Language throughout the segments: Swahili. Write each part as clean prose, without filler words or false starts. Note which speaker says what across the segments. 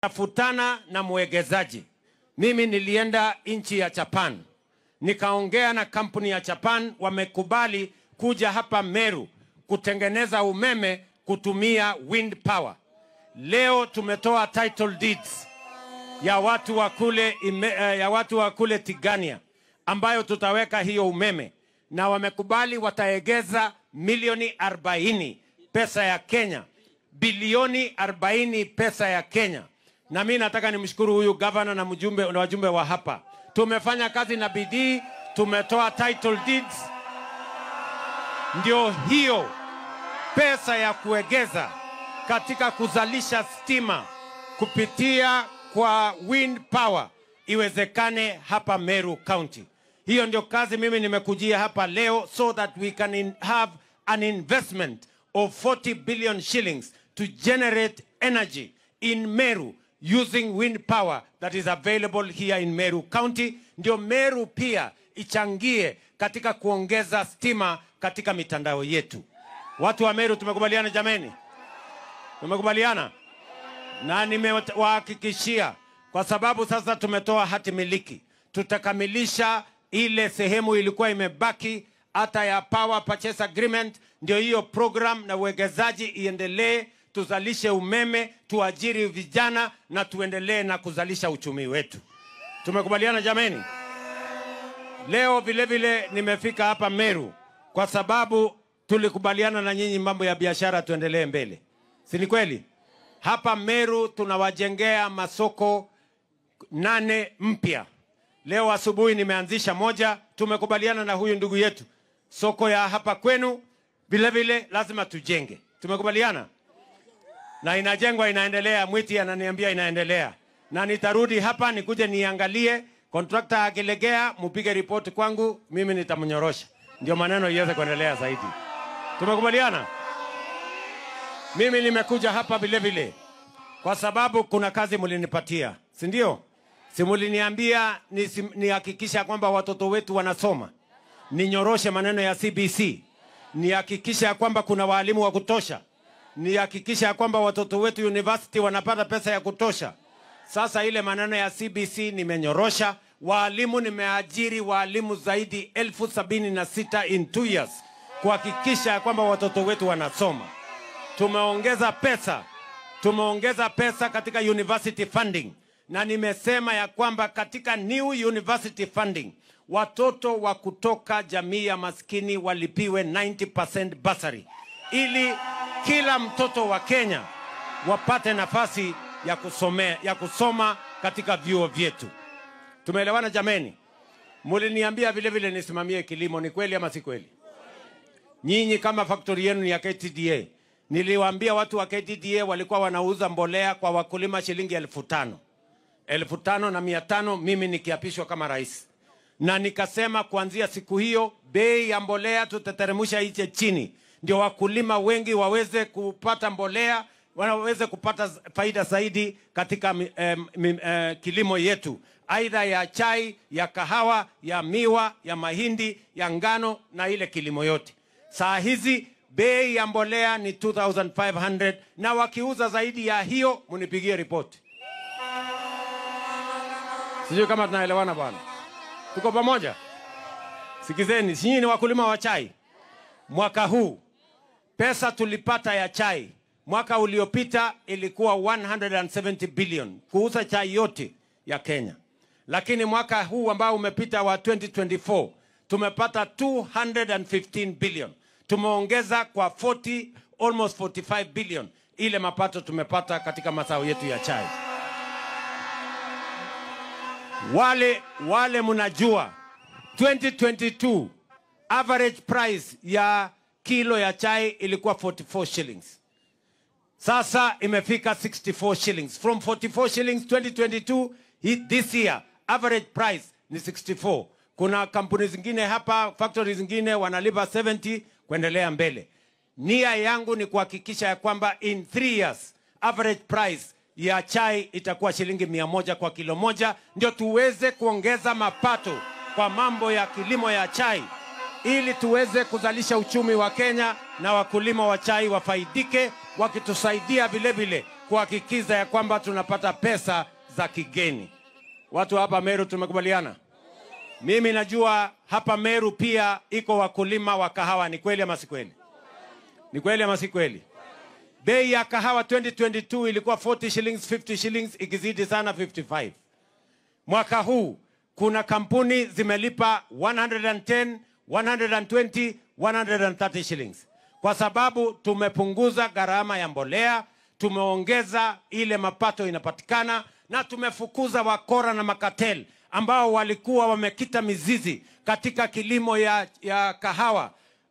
Speaker 1: Tafutana na mwegezaji. Mimi nilienda nchi ya Japan, nikaongea na kampuni ya Japan, wamekubali kuja hapa Meru kutengeneza umeme kutumia wind power. Leo tumetoa title deeds ya watu wa kule ya watu wa kule Tigania ambayo tutaweka hiyo umeme, na wamekubali wataegeza milioni 40 pesa ya Kenya, bilioni 40 pesa ya Kenya. Na mimi nataka nimshukuru huyu governor na mjumbe na wajumbe wa hapa. Tumefanya kazi na bidii, tumetoa title deeds. Ndio hiyo pesa ya kuegeza katika kuzalisha stima kupitia kwa wind power iwezekane hapa Meru County. Hiyo ndio kazi mimi nimekujia hapa leo, so that we can have an investment of 40 billion shillings to generate energy in Meru using wind power that is available here in Meru County. Ndio Meru pia ichangie katika kuongeza stima katika mitandao yetu. Watu wa Meru tumekubaliana jameni? Tumekubaliana? Na nimewahakikishia, kwa sababu sasa tumetoa hati miliki, tutakamilisha ile sehemu ilikuwa imebaki hata ya power purchase agreement. Ndio hiyo program na uwekezaji iendelee, tuzalishe umeme, tuajiri vijana na tuendelee na kuzalisha uchumi wetu. Tumekubaliana jameni? Leo vile vile nimefika hapa Meru kwa sababu tulikubaliana na nyinyi mambo ya biashara tuendelee mbele. Si ni kweli? Hapa Meru tunawajengea masoko 8 mpya. Leo asubuhi nimeanzisha moja, tumekubaliana na huyu ndugu yetu. Soko ya hapa kwenu vile vile lazima tujenge. Tumekubaliana? Na inajengwa, inaendelea, Mwiti ananiambia inaendelea. Na nitarudi hapa nikuje niangalie, contractor akilegea mpige report kwangu, mimi nitamnyorosha. Ndio maneno iweze kuendelea zaidi. Tumekubaliana? Mimi nimekuja hapa vile vile kwa sababu kuna kazi mlinipatia, si ndio? Si mliniambia nihakikisha kwamba watoto wetu wanasoma, ninyoroshe maneno ya CBC, nihakikisha kwamba kuna walimu wa kutosha, nihakikisha kwamba watoto wetu university wanapata pesa ya kutosha. Sasa ile maneno ya CBC nimenyorosha. Walimu nimeajiri walimu zaidi 76,000 in 2 years kuhakikisha kwamba watoto wetu wanasoma. Tumeongeza pesa katika university funding, na nimesema ya kwamba katika new university funding watoto wa kutoka jamii ya maskini walipiwe 90% bursary, ili kila mtoto wa Kenya wapate nafasi ya kusomea, ya kusoma katika vyuo vyetu. Tumeelewana jameni? Mliniambia vile vile nisimamie kilimo, ni kweli ama si kweli? Nyinyi kama factory yenu ni ya KTDA, niliwaambia watu wa KTDA walikuwa wanauza mbolea kwa wakulima shilingi 5,000. 5,500 mimi nikiapishwa kama rais. Na nikasema kuanzia siku hiyo bei ya mbolea tutateremsha iche chini, ndio wakulima wengi waweze kupata mbolea, waweze kupata faida zaidi katika kilimo yetu, aidha ya chai, ya kahawa, ya miwa, ya mahindi, ya ngano na ile kilimo yote. Saa hizi bei ya mbolea ni 2,500, na wakiuza zaidi ya hiyo mnipigie ripoti. Sijui kama tunaelewana bwana. Tuko pamoja? Sikizeni, nyinyi ni wakulima wa chai. Mwaka huu pesa tulipata ya chai mwaka uliopita ilikuwa 170 billion kuuza chai yote ya Kenya. Lakini mwaka huu ambao umepita wa 2024 tumepata 215 billion. Tumeongeza kwa 40, almost 45 billion ile mapato tumepata katika mazao yetu ya chai. Wale mnajua 2022 average price ya kilo ya chai ilikuwa 44 shillings. Sasa imefika 64 shillings. From 44 shillings 2022, this year average price ni 64. Kuna kampuni zingine hapa, factories zingine wanalipa 70 kuendelea mbele. Nia yangu ni kuhakikisha ya kwamba in 3 years average price ya chai itakuwa shilingi 100 kwa kilo moja, ndio tuweze kuongeza mapato kwa mambo ya kilimo ya chai, ili tuweze kuzalisha uchumi wa Kenya na wakulima wa chai wafaidike, wakitusaidia vile vile kuhakikisha ya kwamba tunapata pesa za kigeni. Watu hapa Meru tumekubaliana? Mimi najua hapa Meru pia iko wakulima wa kahawa, ni kweli ama si kweli? Ni kweli ama si kweli? Bei ya kahawa 2022 ilikuwa 40 shillings, 50 shillings, ikizidi sana 55. Mwaka huu kuna kampuni zimelipa 110, 120, 130 shillings. Kwa sababu tumepunguza gharama ya mbolea, tumeongeza ile mapato inapatikana, na tumefukuza wakora na makatel ambao walikuwa wamekita mizizi katika kilimo ya kahawa.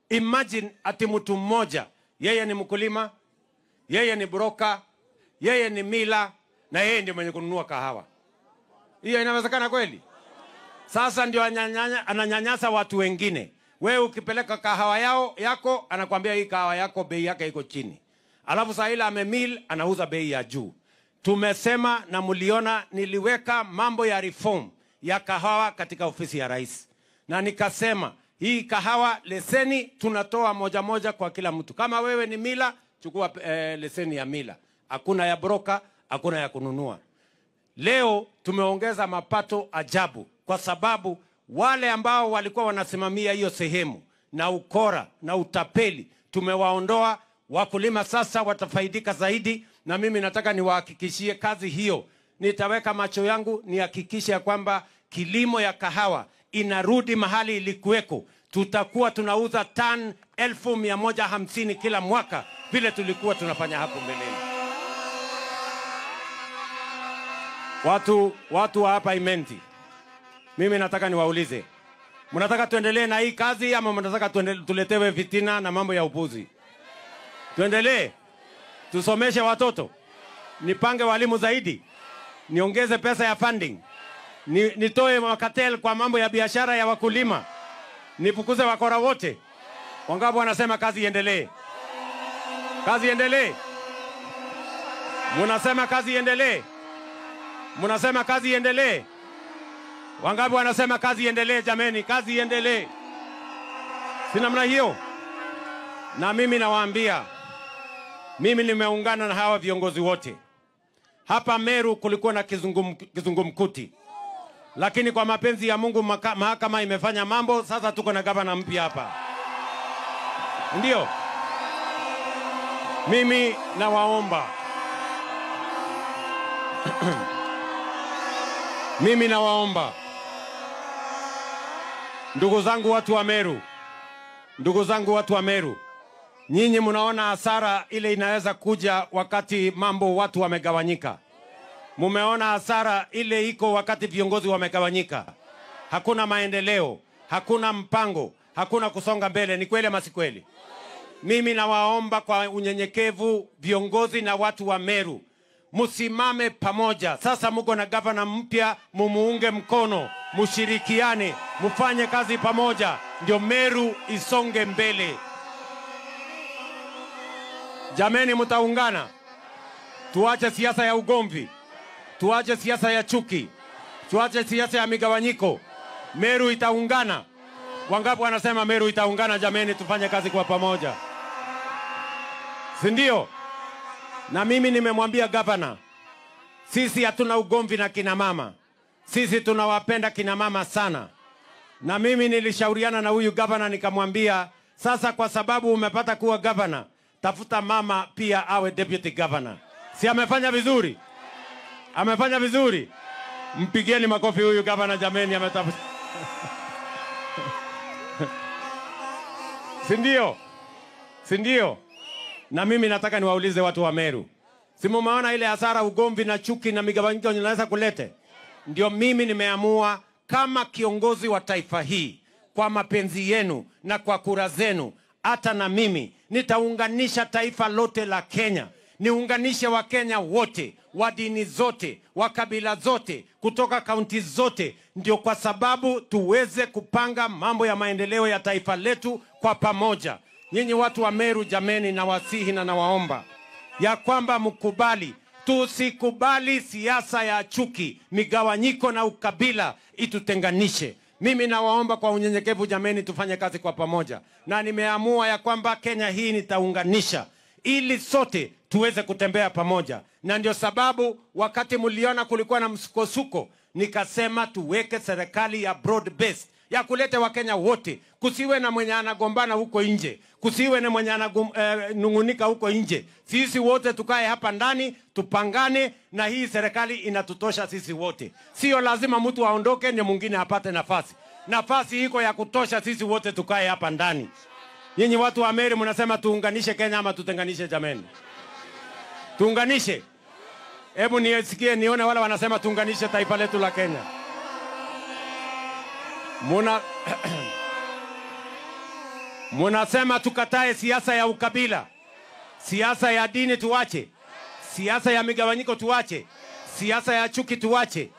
Speaker 1: Imagine ati mtu mmoja, yeye ni mkulima, yeye ni broker, yeye ni mila, na yeye ndiye mwenye kununua kahawa. Hiyo inawezekana kweli? Sasa ndio ananyanyasa watu wengine. Wewe ukipeleka kahawa yako, anakuambia hii kahawa yako bei yake iko chini. Alafu saa ile amemil, anauza bei ya juu. Tumesema na mliona niliweka mambo ya reform ya kahawa katika ofisi ya rais. Na nikasema hii kahawa leseni tunatoa moja moja kwa kila mtu. Kama wewe ni mila, chukua leseni ya mila. Hakuna ya broker, hakuna ya kununua. Leo tumeongeza mapato ajabu kwa sababu wale ambao walikuwa wanasimamia hiyo sehemu na ukora na utapeli tumewaondoa. Wakulima sasa watafaidika zaidi, na mimi nataka niwahakikishie kazi hiyo. Nitaweka macho yangu nihakikishe ya kwamba kilimo ya kahawa inarudi mahali ilikuweko. Tutakuwa tunauza tan 150,000 kila mwaka vile tulikuwa tunafanya hapo mbeleni. Watu wa hapa Imenti, mimi nataka niwaulize, mnataka tuendelee na hii kazi ama mnataka tuletewe fitina na mambo ya upuzi? Tuendelee? Tusomeshe watoto? Nipange walimu zaidi? Niongeze pesa ya funding? Nitoe makatel kwa mambo ya biashara ya wakulima? Nifukuze wakora wote? Wangapi wanasema kazi iendelee? Kazi iendelee? Mnasema kazi iendelee? Mnasema kazi iendelee? Wangapi wanasema kazi iendelee? Jameni, kazi iendelee. Si namna hiyo? Na mimi nawaambia, mimi nimeungana na hawa viongozi wote. Hapa Meru kulikuwa na kizungumkuti. Lakini kwa mapenzi ya Mungu mahakama imefanya mambo, sasa tuko na gavana mpya hapa. Ndio. Mimi nawaomba. Mimi nawaomba. Ndugu zangu watu wa Meru. Ndugu zangu watu wa Meru. Nyinyi mnaona hasara ile inaweza kuja wakati mambo watu wamegawanyika. Mumeona hasara ile iko wakati viongozi wamegawanyika. Hakuna maendeleo, hakuna mpango, hakuna kusonga mbele. Ni kweli ama si kweli? Mimi nawaomba kwa unyenyekevu viongozi na watu wa Meru, msimame pamoja. Sasa mko na gavana mpya, mumuunge mkono, mshirikiane, mfanye kazi pamoja, ndio Meru isonge mbele. Jameni, mtaungana. Tuache siasa ya ugomvi, tuache siasa ya chuki, tuache siasa ya migawanyiko. Meru itaungana. Wangapi wanasema Meru itaungana? Jameni, tufanye kazi kwa pamoja, si ndio? Na mimi nimemwambia gavana, sisi hatuna ugomvi na kina mama. Sisi tunawapenda kina mama sana. Na mimi nilishauriana na huyu gavana nikamwambia, sasa kwa sababu umepata kuwa gavana, tafuta mama pia awe deputy governor. Si amefanya vizuri? Amefanya vizuri? Mpigieni makofi huyu gavana jameni, ametafuta. Si ndio? Si ndio? Na mimi nataka niwaulize watu wa Meru, si mumeona ile hasara ugomvi na chuki na migawanyiko inaweza kulete? Ndio mimi nimeamua kama kiongozi wa taifa hii, kwa mapenzi yenu na kwa kura zenu, hata na mimi nitaunganisha taifa lote la Kenya. Niunganishe wa Kenya wote, wa dini zote, wa kabila zote, kutoka kaunti zote, ndio kwa sababu tuweze kupanga mambo ya maendeleo ya taifa letu kwa pamoja. Nyinyi watu wa Meru jameni, nawasihi na nawaomba ya kwamba mkubali, tusikubali siasa ya chuki, migawanyiko na ukabila itutenganishe. Mimi nawaomba kwa unyenyekevu jameni, tufanye kazi kwa pamoja. Na nimeamua ya kwamba Kenya hii nitaunganisha ili sote tuweze kutembea pamoja. Na ndio sababu wakati mliona kulikuwa na msukosuko, nikasema tuweke serikali ya broad based ya kuleta Wakenya wote, kusiwe na mwenye anagombana huko nje, kusiwe na mwenye ananungunika huko nje. Sisi wote tukae hapa ndani, tupangane, na hii serikali inatutosha sisi wote. Sio lazima mtu aondoke ndio mwingine apate nafasi. Nafasi iko ya kutosha, sisi wote tukae hapa ndani. Nyinyi watu wa Meru mnasema tuunganishe Kenya ama tutenganishe? Jameni, tuunganishe. Hebu nisikie nione wale wanasema tuunganishe taifa letu la Kenya. Munasema tukatae siasa ya ukabila, siasa ya dini tuache, siasa ya migawanyiko tuache, siasa ya chuki tuache,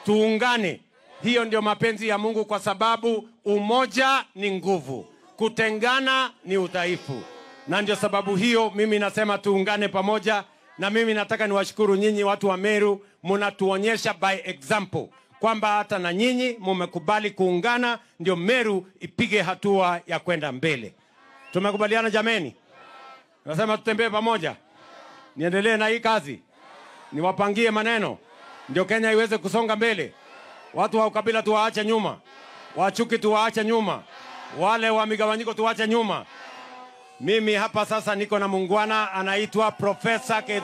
Speaker 1: tuungane. Hiyo ndio mapenzi ya Mungu, kwa sababu umoja ni nguvu, kutengana ni udhaifu. Na ndio sababu hiyo mimi nasema tuungane pamoja. Na mimi nataka niwashukuru nyinyi watu wa Meru, mnatuonyesha by example kwamba hata na nyinyi mumekubali kuungana, ndio Meru ipige hatua ya kwenda mbele. Tumekubaliana jameni? Nasema tutembee pamoja. Niendelee na hii kazi, niwapangie maneno, ndio Kenya iweze kusonga mbele. Watu wa ukabila tuwaache nyuma, wachuki tuwaache nyuma, wale wa migawanyiko tuwaache nyuma. Mimi hapa sasa niko na muungwana anaitwa Profesa Kithure.